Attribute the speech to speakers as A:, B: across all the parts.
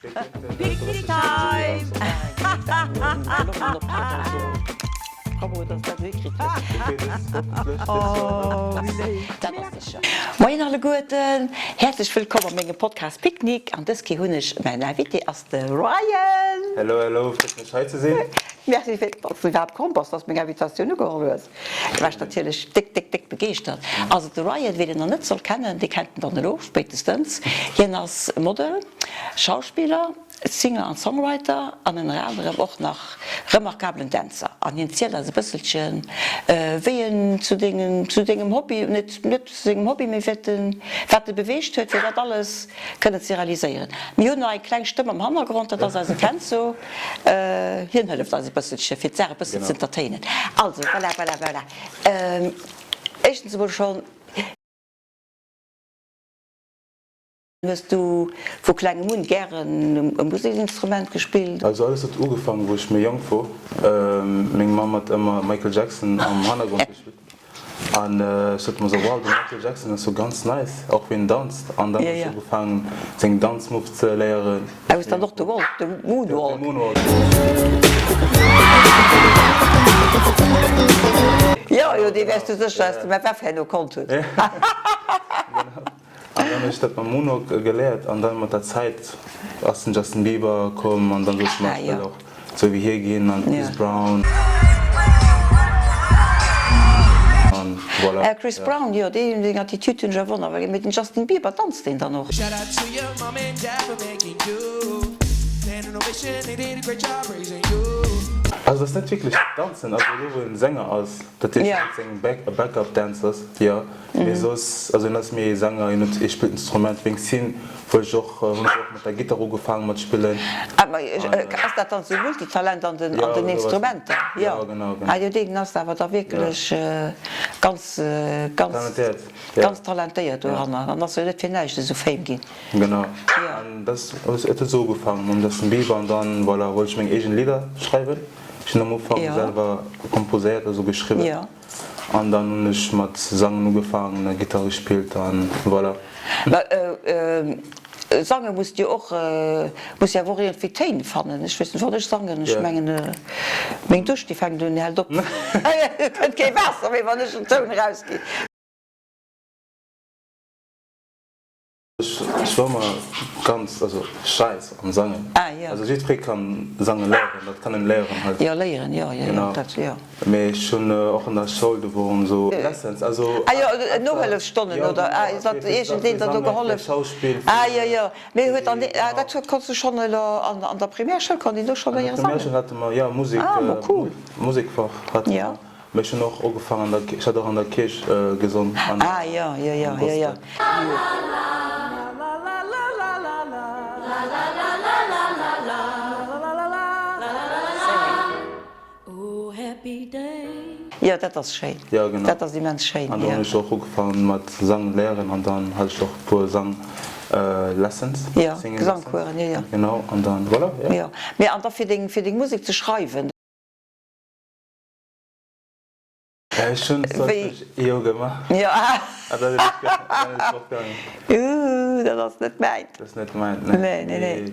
A: Picnic time! Moien alleguerten, häerzlech wëllkomm op mengem Podcast Picnic an dës Kéier hunn ech mäin Invité ass de Ryan.
B: Hello hello, freet mech hei ze sinn.
A: Merci fir dass du iwwerhaapt komm bass, dass du meng Invitatioun ugeholl hues. Da war ech natierlech déck déck déck begeeschtert. Also de Ryan, ween en nach net soll kennen, dee kennt en dann elo spéitestens. Hien ass Model, Schauspiller, Singer an Songwriter an ënner anerem och nach remarkabelen Dänzer. An hien zielt eis e bësselchen, wéi en zu dengem, zu dengem Hobby, net net zu sengem Hobby, mee wat en, wat e beweegt huet, fir dat alles kënnen ze realiséieren. Mir hunn nach eng kleng Stëmm am Hannergrond, dat ass eise Kenzo. Hien hëlleft eis e bësselche fir d'Saach e bëssen z'entertainen. Also, voilà, voilà, voilà. Éischtens emol schonn, Hues du vu klengem un gären e Museksinstrument gespillt?
B: Also alles huet ugefaangen wou ech méi jonk wor. Meng Mamm hat ëmmer Michael Jackson am Hannergrond gespillt. An ech sot mer sou, wow, de Michael Jackson ass sou ganz nice, och wéi en danzt. An dann hunn ech ugefaangen seng Danzmoves ze léieren.
A: Ah, hues dann och de Walk, de Moonwalk?
B: De Moonwalk.
A: Jo, jo, dee wäers du sécher aus dem FF herno konnt hunn.
B: Genau. An dann hunn ech dat mam Moonwalk geléiert an dann mat der Zäit ass den Justin Bieber komm an dann sot ech mer, ech wëll och Sou wéi hie ginn an Chris Brown an voilà.
A: Ah Chris Brown, jo dee seng Attitude hunn ech erwonnert, mee den Justin Bieber danzt deen dann och?
B: Also ass net wierklech danzen, also elo wou en Sänger ass, dat heescht en huet seng Backup Dancers, jo. Mee soss, also hien ass méi ee Sänger, hien huet, hie spillt Instrument wéinst him wou ech och, hunn ech och mat der Gittar ugefaangen mat spillen.
A: Ah ma ass dat dann sou Multitalent an den an den Instrumenter?
B: Jo genau, genau.
A: Ah jo deen ass awer da wierklech ganz ganz
B: Talentéiert, jo.
A: Ganz talentéiert doranner an ass jo net fir näischt esou fame ginn.
B: Genau, an dat et huet esou ugefaangen mam Justin Bieber an dann voilà wollt ech meng eegen Lidder schreiwen. Ech hunn am Ufank selwer komposéiert, also geschriwwen. An dann hunn ech mat sangen ugefaangen, Gittar gespillt an voilà.
A: Mä sange muss de jo och, muss jo awer och iergendwéi Téin fannen. Ech weess net, wann ech sangen, ech mengen meng Dusch déi fänkt un, hält op, et kënnt kee Waasser méi wann ech en Toun erausginn.
B: Ech war emmer ganz, also scheiss am Sangen.
A: Ah jo.
B: Also jiddferee kann sangen léieren, dat kann en léieren halt.
A: Jo léieren, jo, jo, jo, dat jo.
B: Mee ech hunn och an der Schoul, do woren esou Lessons, also.
A: Ah jo, Nohëllefsstonnen oder ah datt iergendeen der do gehollef.
B: Fir Schauspill, fir.
A: Ah jo, jo, mee huet dann, ah dat huet konns du schonn elo an an der Primärschoul konnt een do scho léiere sangen?
B: An der Primärschoul hate mer, jo, Musek,
A: Ah bon, cool.
B: Musekfach hate mer. Mee ech hunn och ugefaangen an der, ech hat och an der Kierch gesong an
A: Ah jo, jo, jo, jo, jo. Jo, dat ass schéin.
B: Jo, genau.
A: Dat ass immens schéin,
B: An do
A: jo.
B: hunn ech och ugefaangen mat Sang léieren an dann hat ech och e puer Sang Lessons,
A: Jo,
B: Singing Lessons.
A: Gesangkueren, jo, jo.
B: Genau, an dann voilà, jo.
A: Jo, mee an da fir deng, fir deng Musek ze schreiwen.
B: Ech hunn
A: Wéi?
B: Jo gemaach.
A: Jo.
B: Ah, dat ass net fortgaangen.
A: Ooh, dat ass net mäint.
B: Dat ass net mäint, nee.
A: Nee, nee, nee.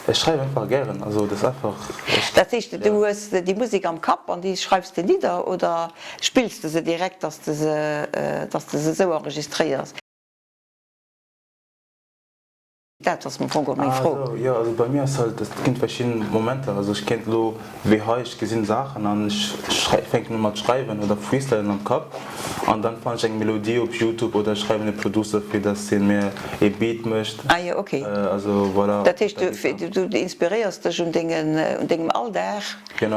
B: Ech schreiwen einfach gären, also dat ass einfach, ech.
A: Dat heescht, du hues déi Musek am Kapp an déi schreifs de nidder oder spills de se direkt, dass de se, dass de se esou enregistréiers? Dat ass am Fong och meng Fro.
B: Ah esou, jo, also bei mir ass halt, et ginn verschidden Momenter, also ech kéint elo wéi hei, ech gesinn Saachen an ech fänken u mat schreiwen oder freestylen am Kapp an dann fannen ech eng Melodie op Youtube oder ech schreiwen e Producer fir dass hien mir ee Beat mécht.
A: Ah jo, ok.
B: Also voilà.
A: Dat heescht du inspiréiers dech un dengen, un dengem Alldag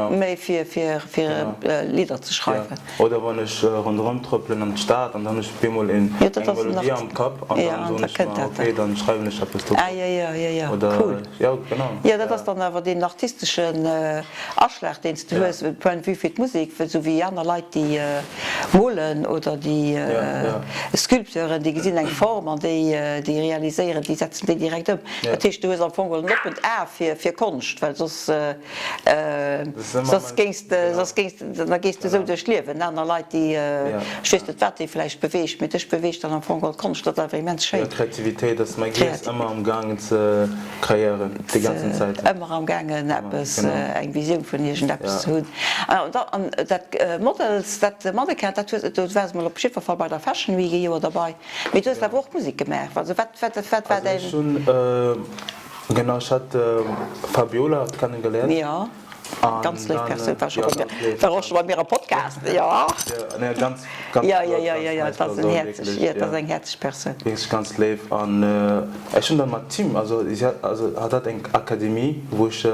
A: méi fir fir Lidder ze schreiwen?
B: Oder wann ech ronderëm trëppelen an d'Stad an dann hunn ech op eemol eng Melodie am Kapp an dann soen ech mer, ok, dann schreiwen ech eppes do drop. Oder, jo, genau.
A: Jo, dat ass dann awer deen artisteschen Aschlag, deen s de hues, point de vue fir d'Musek, esou wéi aner Leit, déi molen oder déi Sculpteuren, déi gesinn eng Form an déi realiséieren, déi setzen déi direkt ëm. Dat heescht, du hues am Fong geholl en oppent A fir Konscht, well soss Soss géings de, soss géings de, da gees de esou duerch d'Liewen. Aner Leit, déi, ech weess net, wat déi vläicht beweegt, mee dech beweegt dann am Fong geholl d'Konscht. Dat ass awer immens schéin.
B: Jo, Kreativitéit ass, mäi Geescht ass ëmmer am. gaangen ze kreéieren déi ganzen Zäit.
A: Ëmmer am gaangen eppes, eng Visioun vun iergendeppes ze hunn. An dat Models, dat Mannequin, dat hues, do waars mol op jiddwer Fall bei der Fashion Week ee Joer derbei, mee du hues awer och Musek gemaach. Also wat, wat, wat war däin.
B: Also ech hunn, genau, ech hat d'Fabiola kennegeléiert.
A: Jo. Ganz léif Persoun, war scho bei mir, war och scho bei mir am Podcast, jo.
B: Jo, ganz, ganz
A: Jo, jo, jo, jo, jo, et ass en häerzeg, jo, et ass eng häerzeg Persoun.
B: Wierklech ganz léif an ech hunn dann mat Team, also si hat, also hat hat eng Akademie, wou ech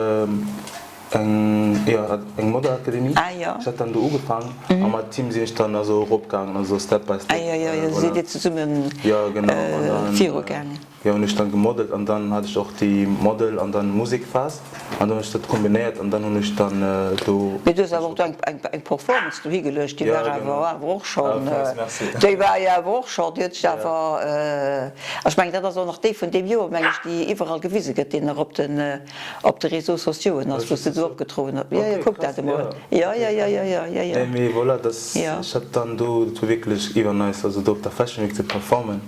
B: eng, jo, hat eng Modelakademie.
A: Ah jo.
B: Ech hat dann do ugefaangen a mat Team sinn ech dann also eropgaangen, also step by step.
A: Ah jo, jo, jo, sidd Dir zesummen
B: Jo, genau, an dann.
A: virugaangen.
B: Jo hunn ech dann gemodelt an dann hat ech och déi Model an dann Musekphase an dann hunn ech dat kombinéiert an dann hunn ech dann do.
A: Mee du hues awer och do eng Performance do higeluecht, déi war awer awer och schonn, déi war jo awer och schonn, déi huet sech awer, ech mengen dat ass och nach déi vun deem Joer meng ech, déi iwwerall gewise gëtt, déi nach op den op de Réseaux sociauxen ass, wou s de do opgetroen hues. Jo jo, kuck dat emol. Jo jo jo jo jo jo jo.
B: Nee mee voilà, dat ech hat dann do, dat war wierklech iwwernice, also do op der Fashion Week ze performen.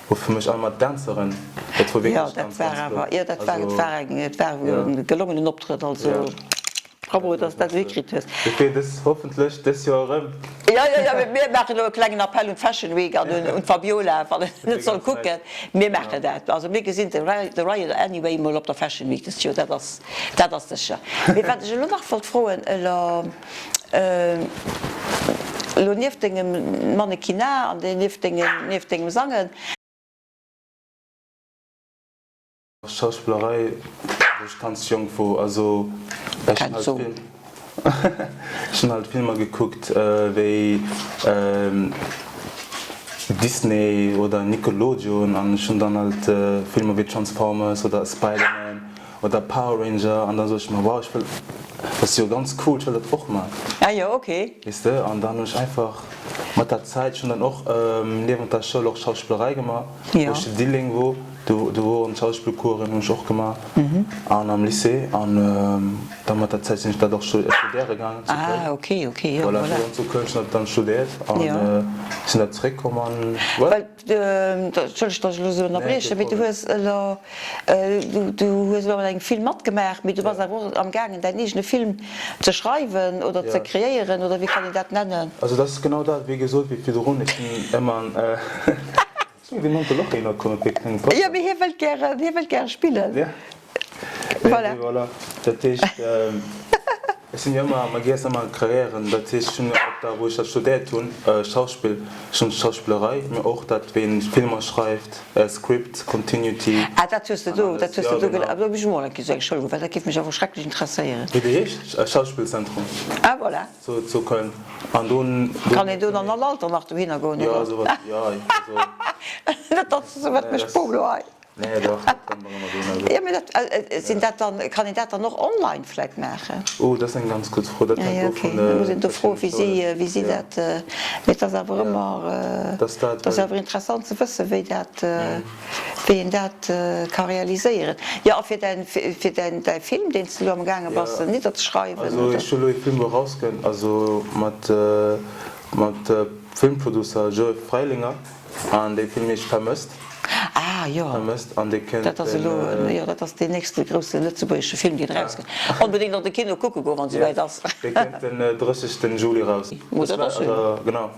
B: Wou fir mech all mat Dänzeren, dat wor wierklech ganz, ganz flott.
A: Jo, dat war, et war eng, et war e gelongenen Optrëtt, also bravo, dass de dat esou hikritt hues.
B: Dofir dës, hoffentlech dës Joer erëm.
A: Jo, jo, jo, mir maachen elo e klengen Appell un d'Fashion Week an un d'Fabiola, wann een et soll kucken. Mir maachen dat, also mir gesinn de Ryan anyway emol op der Fashion Week dëst Joer, dat ass, dat ass sécher. Mee wat ech elo nach wollt froen, elo, Elo nieft dengem Mannequinat an nieft dengem Sangen.
B: Schauspillerei, wou ech ganz jonk wor, also ech hunn halt vill, ech hunn halt Filmer gekuckt wéi Disney oder Nickelodeon an ech hunn dann halt Filmer wéi Transformers oder Spiderman Oder Power Ranger an da sot ech mer, wow, ech wëll, dat ass jo ganz cool, ech wëll dat och man.
A: Ah jo, ok.
B: Weess de, an dann hunn ech einfach mat der Zäit, ech hunn dann och niewent der Schoul och Schauspillerei gemaach, wou ech zu Diddeleng wor, do do woren Schauspillcoursen hunn ech och gemaach an am Lycée an da mat der Zäit sinn ech dat och studéiere gaangen zu Köln.
A: Ah ok, ok, jo,
B: voilà. Voilà, ech wor dann zu Köln, ech hunn dat dann studéiert an sinn da zeréckkomm an voilà.
A: Entschëllegt, datt ech elo esou ënnerbriechen, mee du hues elo, du hues elo an engem Film matgemaach, mee du bass awer och amgaangen däin eegene Film ze schreiwen oder ze kreéieren, oder wéi kann een dat nennen?
B: Also dat ass genau dat, wéi gesot, wéi virdrun, ech sinn ëmmer, ech sinn wéi den Onkel och heihinner komm fir e klengen Podcast.
A: Jo, mee hie wëllt gären, hie wëllt gäre spillen.
B: Ja. Voilà. Voilà. Dat heescht, ech sinn jo ëmmer, ma gees ëmmer kreéieren. Dat heescht, ech hunn och da, wou ech dat studéiert hunn, Schauspill, ech hunn Schauspillerei, mee och dat, wéi een Filmer schreift, Script, Continuity.
A: Ah, dat hues de do, dat hues de do geléiert. Do muss ech emol eng Kéier esou eng Schoul goen, well dat géif mech awer schrecklech interesséieren.
B: Wéi déi heescht? Schauspielzentrum.
A: Ah, voilà.
B: Zu Köln. An do hunn.
A: Kann een do dann all Alter nach dohinner goen,
B: oder? Jo, esou wat, jo, esou.
A: Net, datt s de esou wat mécht, Polo hei.
B: Nee, dach, dat kann man ëmmer doen. Also.
A: Jo, mee dat, sinn dat dann, kann een dat dann och online vläit maachen?
B: Oh, dat ass eng ganz gutt Fro. Dat hänkt of vun
A: de. Da muss een do froen, wéi si, wéi si dat, mee et ass awer ëmmer, et ass awer interessant ze wëssen, wéi dat, wéi een dat ka realiséieren. Jo, a fir däin, fir däin, däi Film, deen s de elo amgaange bass nidderzeschreiwen,
B: Also ech hu elo ee Film, wou erauskënnt, also mat, mat Filmproducer Joe Freilinger. An dee Film heescht Vermësst.
A: Ah jo,
B: Vermësst an dee kënnt
A: dat ass elo, jo dat ass deen nächste grousse lëtzebuergesche Film deen erauskënnt. Onbedéngt och de Kino kucke goen, wann esouwäit ass.
B: Dee kënnt den 30. Juli raus.
A: Oh dat ass jo.
B: Genau.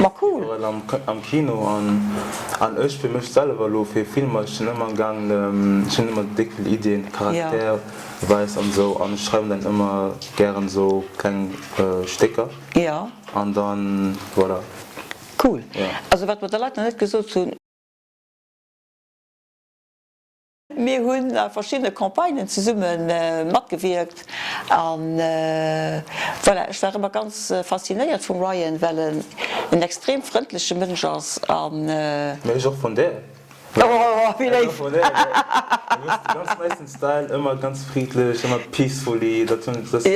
A: Ma cool.
B: Iwwerall am am Kino an an ech fir mech selwer elo fir Filmer, ech sinn ëmmer gaangen, ech hunn ëmmer déck vill Iddien, charakterweis an esou an ech schreiwen dann ëmmer gären esou kleng Stécker.
A: Jo.
B: An dann voilà.
A: Cool. Also wat mer de Leit nach net gesot hunn, mir hunn a verschiddene Campagnen zesumme matgewierkt an voilà, ech war ëmmer ganz faszinéiert vum Ryan, well en en extrem frëndleche Mënsch ass an.
B: Mee ech och vun där.
A: Oh, wéi léif!
B: Ech och vun där. Du hues de ganz nicen Style, ëmmer ganz friddlech, ëmmer peacefully, dat hunn, dat.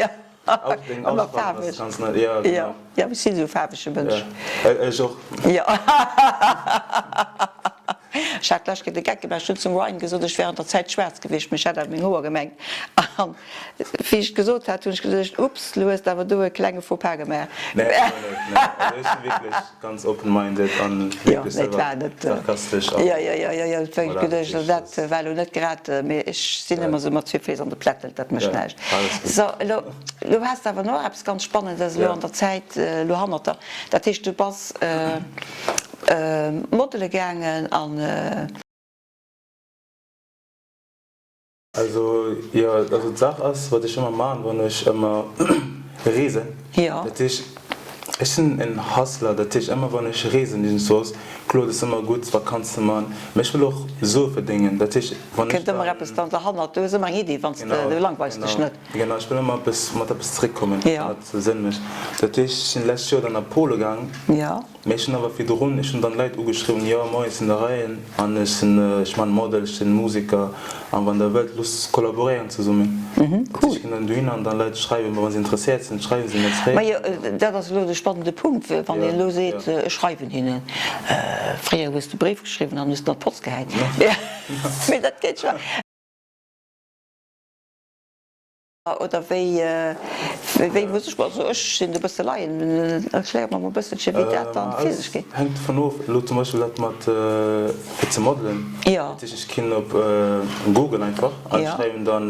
A: Ëmmer faarweg. Jo, jo, ech sinn esou e faarwege Mënsch.
B: Ech och.
A: Jo. Ech hat d'lescht Kéier de Geck gemaach, ech hunn zum Ryan gesot, ech wär an der Zäit schwaarz gewiescht, mee ech hat awer meng Hoer gemengt. An wéi ech et gesot hat, hunn ech geduecht, Ups, lo hues de awer do e klenge Faux-pas gemaach.
B: Nee, ech war net, nee. Also ech sinn wierklech ganz open-minded an wierklech selwer sarkastesch an
A: Jo, jo, jo, jo, jo, voilà, geduecht, also dat war elo net grad, mee ech sinn ëmmer esou mat zwee Féiss an de Plättel, dat mécht näischt. So, elo, elo has de awer nach eppes ganz Spannendes elo an der Zäit elo hannert der, dat heescht du bass modele gaangen an.
B: Also jo, also d'Saach ass, wat ech ëmmer man, wann ech ëmmer reesen, dat heescht ech sinn en Hustler, dat heescht ëmmer wann ech reesen iergendwou, kloer et ass ëmmer gutt Vakanz ze man, mä ech wëll och Sue verdéngen, dat heescht
A: wann ech Kënnt ëmmer eppes dann derhannert, du hues ëmmer eng Iddi, wann s de, du langweils dech net.
B: Genau, ech wëll ëmmer eppes mat eppes zeréckkommen, wann dat Sënn mécht. Dat heescht ech sinn d'lescht Joer dann a Pole gaang. Mee ech hunn awer virdrun, ech hunn dann Leit ugeschriwwen, jo moien, ech sinn de Ryan an ech sinn, ech man Model, ech sinn Museker an wann der wëllt, loosst kollaboréieren zesummen. Dat heescht, ech ginn dann dohinner an dann Leit schreiwen mer, wa se interesséiert sinn, schreiwen se mir zréck.
A: Majo, dat ass elo de spannende Punkt, wann een elo seet, ech schreiwen hinnen. Fréier hues de Bréif geschriwwen an hues en an d'Post gehäit, mee dat geet scho. Oder wéi, wéi muss ech mer, also ech sinn e bësse Laien, erkläert mer mol e bësselche wéi dat dann vir sech geet.
B: Hänkt dovun of, elo zum Beispill dat mat fir ze modelen, dat heescht ech ginn op Google einfach an schreiwen dann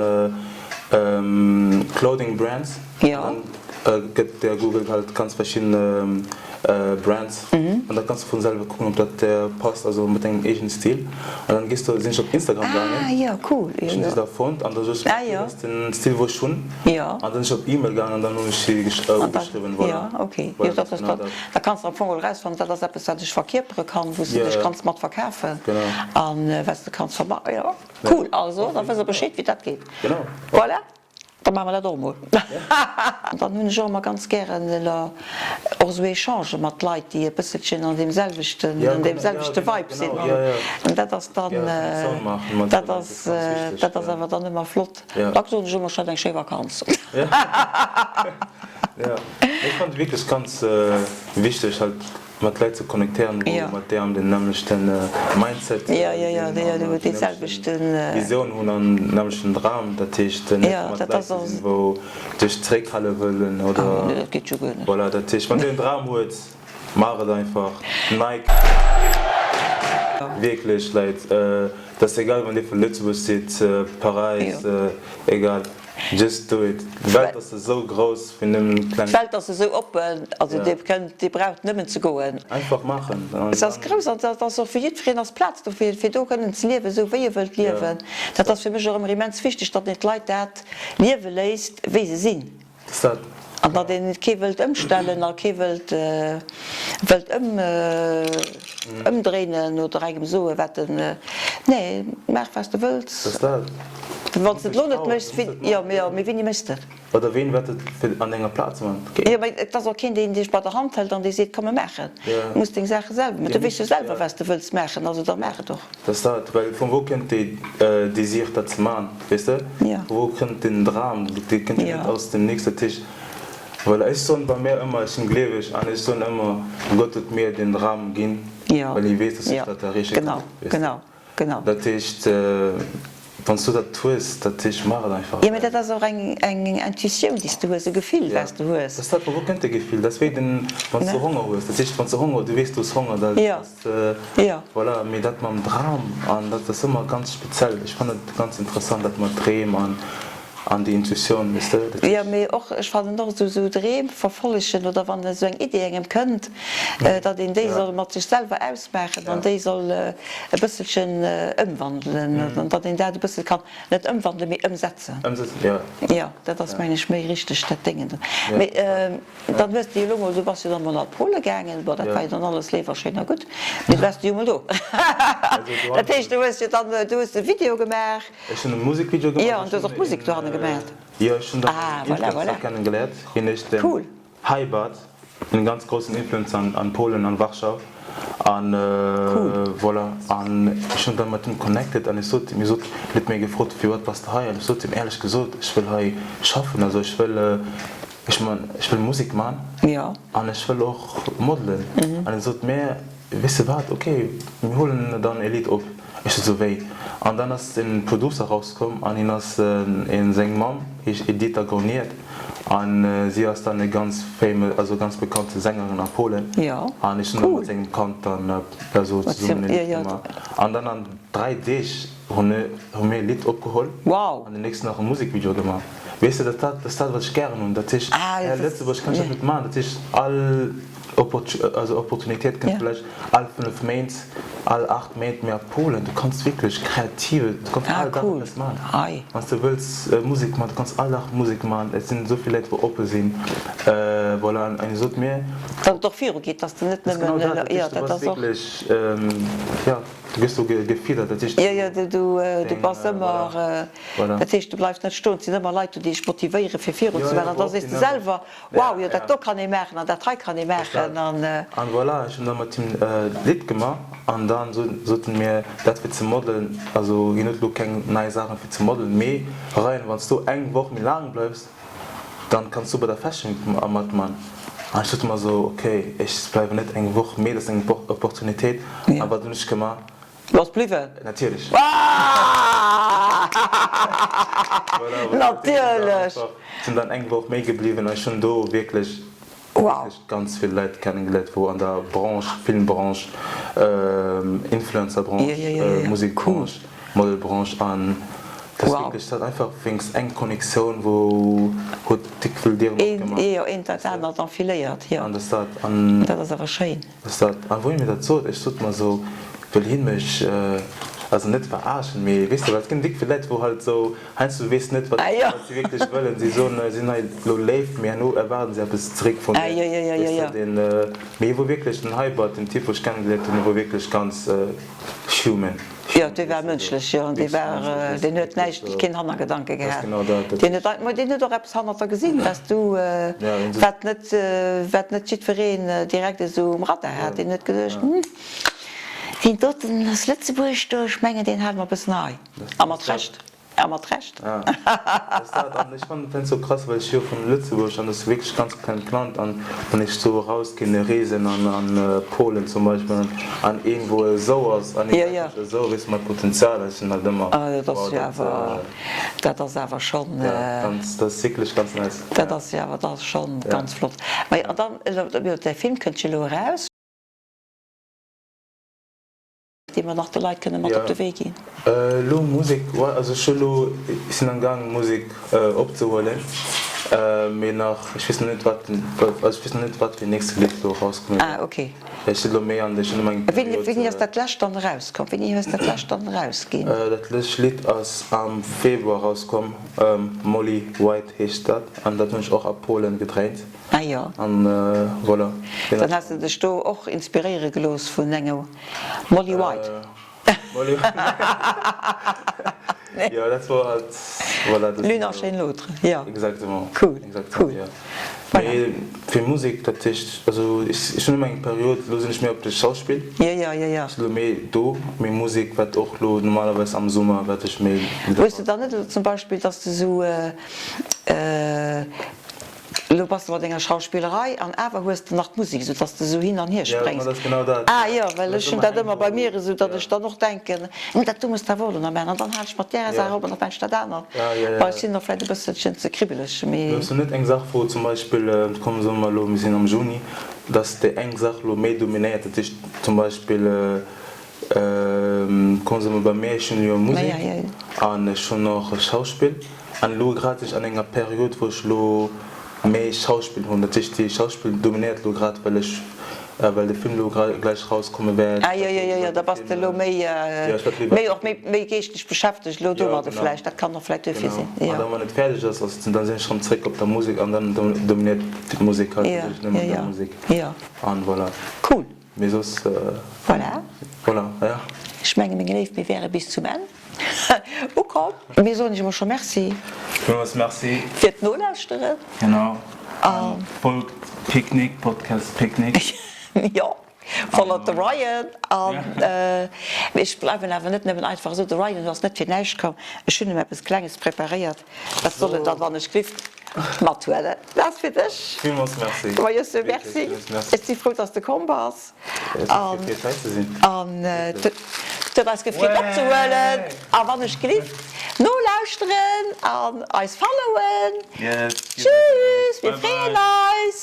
B: Clothing Brands an dann gëtt der Google halt ganz verschidden Brands an da kanns du vun selwer kucken ob dat der passt, also mat dengem eegenen Stil an dann gees du, sinn ech op Instagram gaangen,
A: ah jo cool,
B: ech hunn si da fonnt an da sot ech okay dat ass den Stil wou ech hunn an dann sinn ech op Email gaangen an dann hunn ech si ugeschriwwen, voilà.
A: Jo okay, jo dat ass dann, da kanns de am Fong och erausfannen, dat ass eppes wat ech verkierpere kann, wou s de dech kanns mat verkafen an wat s de kanns verma, jo cool, also da wëss der Bescheed wéi dat geet, voilà. Da maache mer dat och emol. Dann hunn ech och ëmmer ganz gären elo och esou Echangë mat Leit, déi e bësselchen an deem selwechten, an deem selwechte Vibe sinn. An dat ass dann, dat ass, dat ass awer dann ëmmer flott. Da soen ech ëmmer, ech hat eng schéi Vakanz.
B: Jo, ech fannen et wierklech ganz wichteg halt mat Leit ze connectéieren wou mat där an den nämmlechten Mindset sinn an déi nämmlechten Visioun hunn an den nämmlechten Dram. Dat heescht net mat Leit ze sinn wou dech zeréckhale wëllen oder voilà. Dat heescht wann dir en Dram huet, maach et einfach. Nike wierklech Leit, et ass egal wann dir vu Lëtzebuerg sidd, Paräis, egal. Just do it. D'Welt ass esou grouss fir nëmmen
A: kleng. D'Welt ass esou oppen, also dir kënnt, dir braucht nëmmen ze goen.
B: Einfach maachen
A: an Se ass dann. Grouss an et ass och fir jiddwereen ass Plaz do fir fir do kënnen ze liewen, esou wéi e wëllt liewen. Dat ass fir mech och ëmmer immens wichteg, datt een d'Leit dat liewe léisst wéi se sinn.
B: Ass dat.
A: An datt een kee wëllt ëmstellen a kee wëllt wëllt ëm ëmdréinen oder engem soen, wat en, nee, maach wat s de wëlls.
B: Ass dat.
A: Wann s de et elo net méchs, wien, jo, mee jo, mee wéini méchs de et?
B: Oder ween wäert et fir an denger Plaz man?
A: Keen. Jo, mee et ass och keen, deen dech bei der Hand hëlt an dee seet, komm mir maachen. Du muss deng Saache selwer maachen. Du weess jo selwer, wat s de wëlls maachen, also da maach et och.
B: Dat ass dat, well vun wou kënnt dee Désir dat ze man, weess de? Vu wou kënnt den Dram? Dee kënnt jo net aus dem Nix. Dat heescht, voilà, ech soen bei mir ëmmer, ech sinn gleeweg an ech soen ëmmer, Gott huet mir den Dram ginn, well hie weess, dass ech dat erreeche kann, weess de? Dat heescht, wann s du dat hues, dat heescht, maach et einfach.
A: Jo, mee dat ass och eng Intuitioun, déi s du hues, e Gefill, wat s du hues.
B: Dat ass dat, vu wou kënnt de Gefill? Dat ass wéi den, wann s du Honger hues. Dat heescht, wann s du Honger hues, du weess, du hues Honger, dat ass. Voilà, mee dat mam Dram an dat ass ëmmer ganz speziell. Ech fannen et ganz interessant dat mat Dreem an an déi Intuitioun, weess de.
A: Dat Jo, mee och, ech fannen och esou esou Dreem verfollegen oder wann esou eng Idee engem kënnt, datt een déi soll mat sech selwer ausmaachen an déi soll e bësselchen ëmwandelen an datt een dat e bëssel kann, net ëmwandelen, mee ëmsetzen.
B: Ëmsetzen, jo.
A: Jo, dat ass mengen ech méi richteg dat Déngen do. Mee. Dann hues de jo elo mol, du bass jo dann mol an Pole gaangen, bon dat war jo dann alles léif a schéin a gutt, mee du waars jo mol do. Dat heescht du hues jo dann, du hues e Video gemaach.
B: Ech hunn e Musekvideo gemaach.
A: Jo, an du hues och Musek dohanne gemaach.
B: Jo, ech hunn dann en Influencer kennegeléiert, hien heescht den Hybert, en ganz groussen Influencer an Polen, an Warschau. An voilà, an ech hunn dann mat him connected an ech sot him, hie sot, hien huet mir gefrot, firwat bass de hei? An ech sot him éierlech gesot, ech wëll hei schaffen, also ech wëll, Ech man, ech wëll Musek man an ech wëll och modelen. An en sot, Mä weess de wat, ok, mir huelen dann e Lidd op. Ech sot esou, Wéi? An dann ass den Producer rauskomm an hien ass een, seng Mamm heescht Edyta Gorniet an si ass dann e ganz famous, also ganz bekannte Sängerin a Polen. An ech hunn dann mat sengem Kand dann also zesummen e Lidd gemaach. An dann an 3 Deeg hu mir e Lidd opgeholl an den nächsten Dag e Musekvideo gemaach. Weess de, dat ass dat wat ech gären hunn. Dat heescht, hei a Lëtzebuerg kann ech dat net maachen. Dat heescht all also Opportunitéit kënnt vläicht all 5 Méint, all 8 Méint, mee a Polen, du kanns wierklech kreative, du kanns all Dag eppes maachen. Wann s de wëlls Musek maachen, du kanns all Dag Musek maachen. Et sinn esou vill Leit wou oppe sinn. Voilà, an hie sot mir.
A: Datt et och virugeet, datt s de net
B: nëmmen, jo, dat ass och. Du bass wierklech, jo, du gëss do gefiddert. Dat heescht,
A: Jo, jo, du bass ëmmer. Dat heescht, du bleifs net stoen, et sinn ëmmer Leit do, déi dech motivéieren, fir virunzemaachen. An da sees de selwer, Wow, jo, dat do kann ee maachen an dat hei kann ee maachen.
B: An. An voilà, ech hunn da mat him d'Lidd gemaach an da sot en mir, dat fir ze modelen, also hien huet elo keng nei Saachen fir ze modelen, mee Ryan, wann s du eng Woch méi laang bleifs, dann kanns du bei der Fashion Week matman. An ech sot mer esou, ok, ech bleiwen net eng Woch méi, dat ass eng Opportunitéit. A wat hunn ech gemaach?
A: Du bass bliwwen?
B: Natierlech.
A: Natierlech!
B: Sinn dann eng Woch méi gebliwwen a ech hunn do wierklech, wierklech ganz vill Leit kennegeléiert, wou an der Branche, Filmbranche, Influencerbranche, Musekbranche, Modelbranche an dat ass wierklech, dat einfach wéinst eng Connectioun, wou huet déck vill Dieren opgemaach.
A: Een, jo, eent dat anert enfiléiert, jo.
B: An dat dat, an.
A: Dat ass awer schéin.
B: Ass dat, a wou hie mir dat sot, ech sot mer esou, wëll hie mech, also net verarschen, mee weess de, well et ginn déck vill Leit, wou halt esou heiansdo weess net, wat wat si wierklech wëllen. Si soen, si sinn hei elo léif, mee herno erwaarden si eppes zeréck vun dir, weess de, deen, mee hie wor wierklech, den Heibert, den Typ wou ech kennegeléiert hunn, hie wor wierklech ganz human.
A: Jo, dee war mënschlech, jo, dee war, deen huet näischt, keen Hannergedanke gehat. Deen huet, ma deen huet och eppes hannert der gesinn, wat s du, wat net, wat net jiddwereen direkt esou um Radar hat. Deen huet geduecht, Hm, deen doten ass Lëtzebuerg do, ech mengen, deen hale mer e bëssen hei. A mat Recht. A mat Recht.
B: Ja, dat ass dat. An ech fannen et heiansdo krass, well ech jo vun Lëtzebuerg, an dat ass wierklech ganz klengt Land, an wann ech sou erausginn reesen an an Polen zum Beispill, an an een wou esou ass an een gesäit mech esou, weess de, mat Potenzial, ech sinn halt ëmmer,
A: Ah, dat ass jo awer, dat ass awer schonn.
B: Ja, ganz, dat ass wierklech ganz nice.
A: Dat ass jo awer, dat ass schonn ganz flott. Majo, an dann, elo, däi Film kënnt jo elo eraus. Dee mer nach de Leit kënne mat op de Wee ginn?
B: Elo Musek, ouais, also ech hu elo, ech sinn am gaangen Musek opzehuelen, mee nach, ech weess nach net wat, also ech weess nach net wat fir nächste Lidd elo erauskomme wäert.
A: Ah ok.
B: Ech sinn elo méi an der, ech hunn elo eng
A: Period. Wéini ass dat lescht dann erauskomm? Wéini hues dat lescht dann erausginn?
B: Dat lescht Lidd ass am Februar erauskomm, Molly White heescht dat, an dat hunn ech och a Polen gedréint.
A: Ah jo.
B: An voilà.
A: Dann has de dech do och inspiréiere gelooss vun enger Molly White.
B: Molly White. Jo, dat wor halt, voilà.
A: L'une enchaîne l'autre, jo.
B: Exactement.
A: Cool, cool.
B: Voilà. Mee fir Musek, dat heescht, also ech hunn ëmmer eng Period, elo sinn ech méi op de Schauspill.
A: Jo, jo, jo, jo.
B: Ech sinn elo méi do, mee Musek wäert och elo normalerweis am Summer wäert ech méi.
A: Hues de dann net elo zum Beispill, dass de sou, Elo bass de mat denger Schauspillerei an awer hues de nach d'Musek, esou dass de esou hin an hier spréngs. Ah jo, well ech hunn dat ëmmer bei mir esou, datt ech dann och denken, hm, dat do muss de awer och elo nach maachen an dann halen ech mat där Saach op an da maachen ech dat anert. Bon, ech sinn och vläicht e bësselchen ze kribbeleg, mee.
B: Hues du net eng Saach wou zum Beispill, komm soe mer elo, mir sinn am Juni, dass déi eng Saach elo méi dominéiert, dat heescht zum Beispill, Kommen se mol bei mir, ech hunn jo Musek an ech hunn och Schauspill an elo grad sinn ech an enger Period wou ech elo méi Schauspill hunn, dat heescht déi Schauspill dominéiert elo grad well ech well de Film elo gläich rauskomme wäert.
A: Ah jo jo jo jo, da bass de elo méi méi och méi méi geeschtlech beschäftegt elo domadder vläicht, dat kann och vläicht duerfir sinn, jo.
B: An dann wann et fäerdeg ass, ass dann sinn ech rëm zréck op der Musek an dann dominéiert d'Musek halt, da sinn ech nëmmen an der Musek an voilà.
A: Cool.
B: Mee soss.
A: Voilà.
B: Voilà, ja.
A: Ech menge meng Léif, mir wäre bis zum Enn ukomm. Mir soen iech emol scho Merci.
B: Villmools Merci.
A: Fir d'Nolauschteren.
B: Genau. A folgt Picknick, Podcast Picknick.
A: Jo, followt de Ryan. An ech bleiwen awer net nëmmen einfach esou. De Ryan ass net fir näischt komm. Ech hunn em eppes Klenges preparéiert. Dat soll en dann, wann ech grifft, mathuelen. Dat ass fir dech.
B: Villmools Merci.
A: Majo, merci. Ech si frou, dass de komm bass.
B: Et ass fir hei ze sinn.
A: An. Et huet eis gefreet opzehuelen a wann ech gelift nolauschteren an eis followen. Tschüss, mir freeën eis.